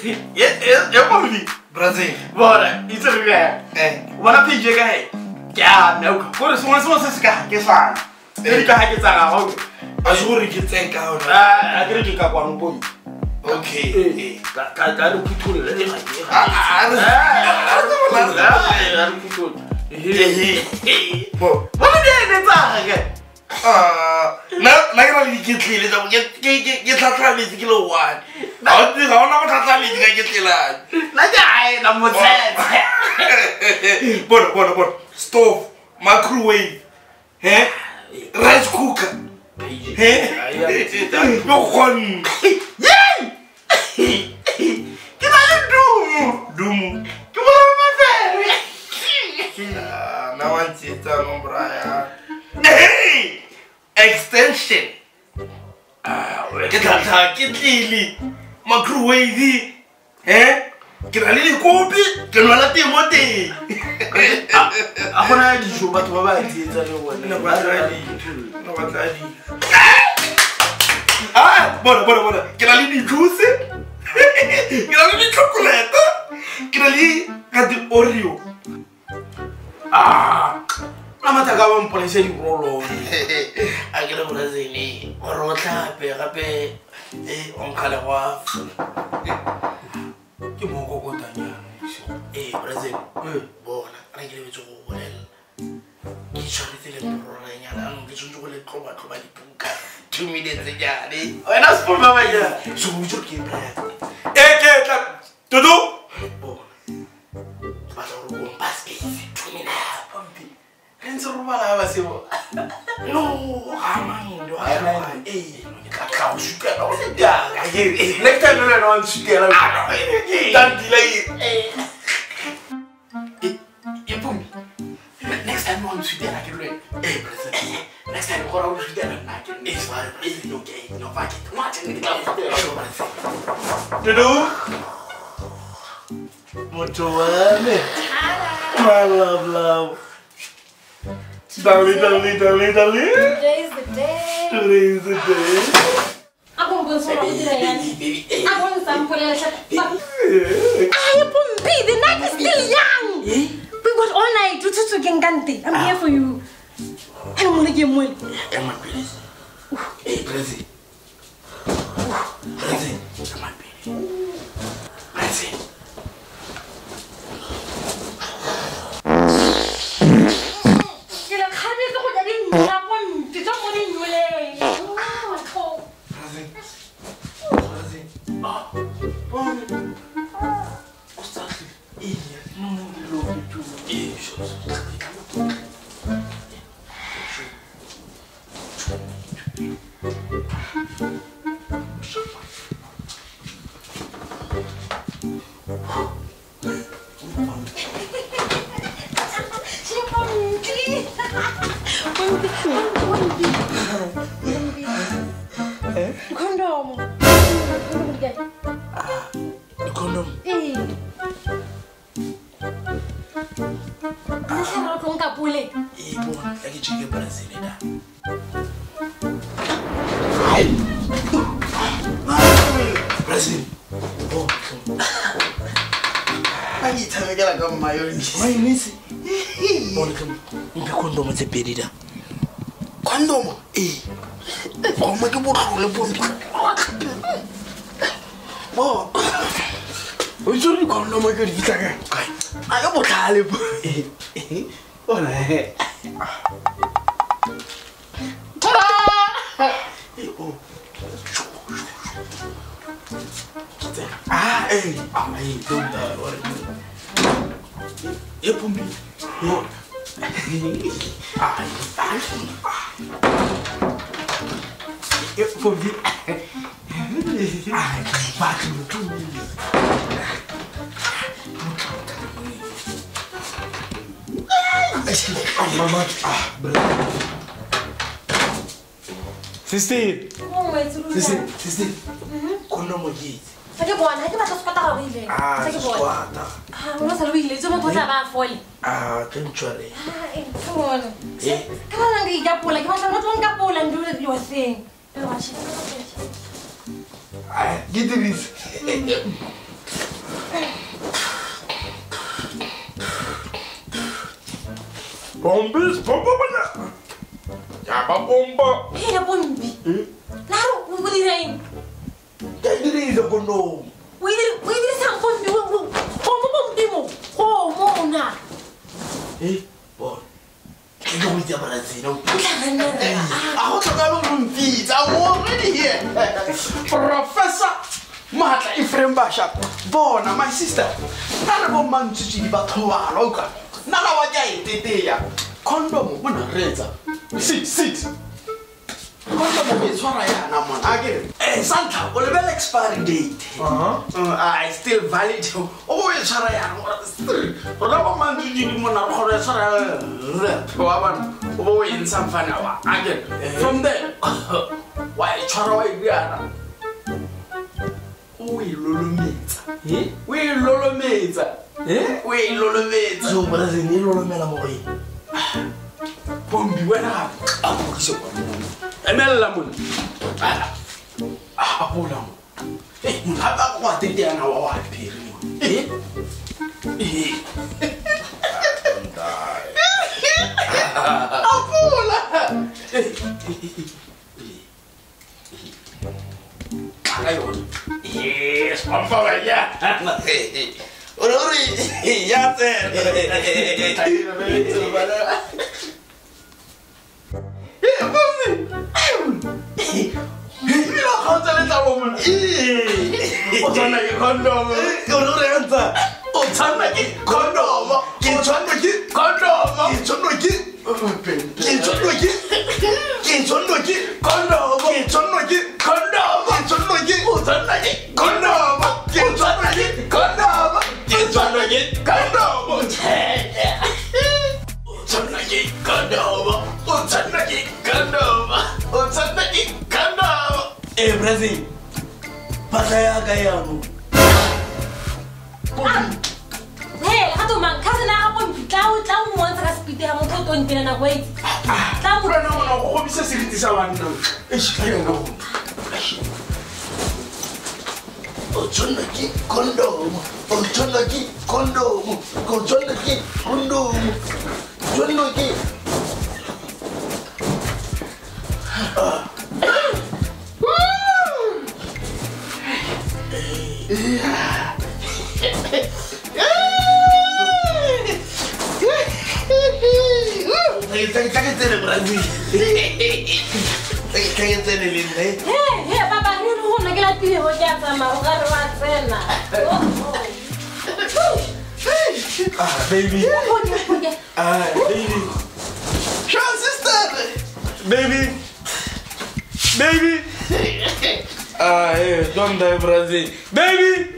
Yeah, Brazil. Bora, it's a rare. What a picture guy. Yeah, no, what is one supposed to get? I should get tank out. I didn't get one boy. Okay. Stove, microwave, rice cooker, no one. Get out of Doom. Come on, my friend. Now I'm Hey! Extension. Get out, get Lily. Microwave. Eh? Get a little copy. Get a lot of money. I want to show but what I did. No, ah, bora, bora, bora. Get a little juice. Get a little chocolate. Get a little Oreo. Ah. Amataka wa mpolese di rolo. A ke re Brazil, gore o tlhape gape e o nkgale gwa. Ke mo kokotanyana. Eh Brazil, bona, re ke lebetse go bolela. Ke tshwanetse le mporolanyana, anong ke tshwanetse go le tloba tloba dibuka. 2 minutes nyane. Wena spoon ba ya. So o itse ke Brian. E ke tla Dudu. Bona. Ke batla gore o mpa space 2 minutes. No, next time you don't delay. Next time you want to next time you want to my love, love. Dali, dali, dali, dali. Today is the day. Today is the day. I'm going to baby, baby. I'm going to the night is still young. We got all night to I'm here for you. I don't want to get money. Hey, Brazil. Brazil. Come on, baby. Brazil. Condom. Brazil. Oh, mayonnaise. Condom tse pedi da. Condom? Eh. Goma ke botlhole bombi. Bo. O itse re condom ke di fitla kae? Kae? A ke botlhale bo. Bona he. Eh oh. Ah eh. Ah eh don't worry. E pombi. Yo. Ah. E pombi. Ah, back to mama. Ah, Sister. Sister, sister. Condom ke. Fa ke bona, ha ke batla squata ga o ile. Ah, squata. Ah, o sa lo ile, tso motho tla ba fole. Ah, don't worry. Ah, eh, come on. Eh, ka ba nang ke pola, ke batla motho nka pola and do your thing. Ah, get this. Bombis, bomba, ya ba bomba. Hela bombi. La ro o dira eng? Ke dirile condom. O dirisa bombi o bomba bombi mo. Go mona. Eh, bon. Ke go itse Brazil. A go tlhoka lo mpitsa, I'm already here. Professor Maatla Ephraim Basha. Bona my sister. Nna re bo mmantswitswidi ba thobalo utlwa. Nna la wa ke a e teteya. Condom mona reetsa. Sit. Condom e tshwara yana mona. A ke re sa ntlha o lebela expiry date. Ah, it's still valid. O e tshwara yana. Rona bo mmantswitswidi mona re kgona e tshwara. Wa bona o bo o e ntsha mfana wa. A ke re from there wa e tshwara wa e yana. O e lolometsa. O e lolometsa. O e lolometsa. So Brazil e lolomela mo go eng? Bombi wena gape. A go tlise kwa mona. Emella mona. A bola mo. Gape a go a teteana wa phiri mo. A bola. Ka yona. Yes, pampa ba ya. Ore ya tsena. Eh, Bombi. Ebile o kgaotsa letlalo mona. O tshwanna ke condom. Ore ya ntsa. O tshwanna ke condom. Ke tshwanna ke condom. Ke tshwanna ke Ke tshwanna ke Ke tshwanna ke condom. Ke tshwanna ke condom. Ke tshwanna ke O tshwanna ke condom. Ke tshwanna ke condom. Ke tshwanna ke condom. O tshwanna ke condom. O tshwanna ke condom. O tshwanna ke condom. Eh, Brazil. Patla ya ka yano. Hela ga to mang cousin a ga bombi tla o mmontsha ka speed ha motho o tlo ntena nako e itse. Tla mo Wena mona go gobisa seriti sa banna. Eish, ka yona go. O tshwanna ke condom. O tshwanna ke condom. O tshwanna ke condom. Tshwanna ke. Tla ke tsene Brazil. Tla ke tsene le nna. He papa re re go nna ke lapile go ke a tsamaya o ka re wa tsena. Ah, baby. Ah, baby. Sure, sister. Baby. Baby. Ah, hey, don't die, Brazil. Baby.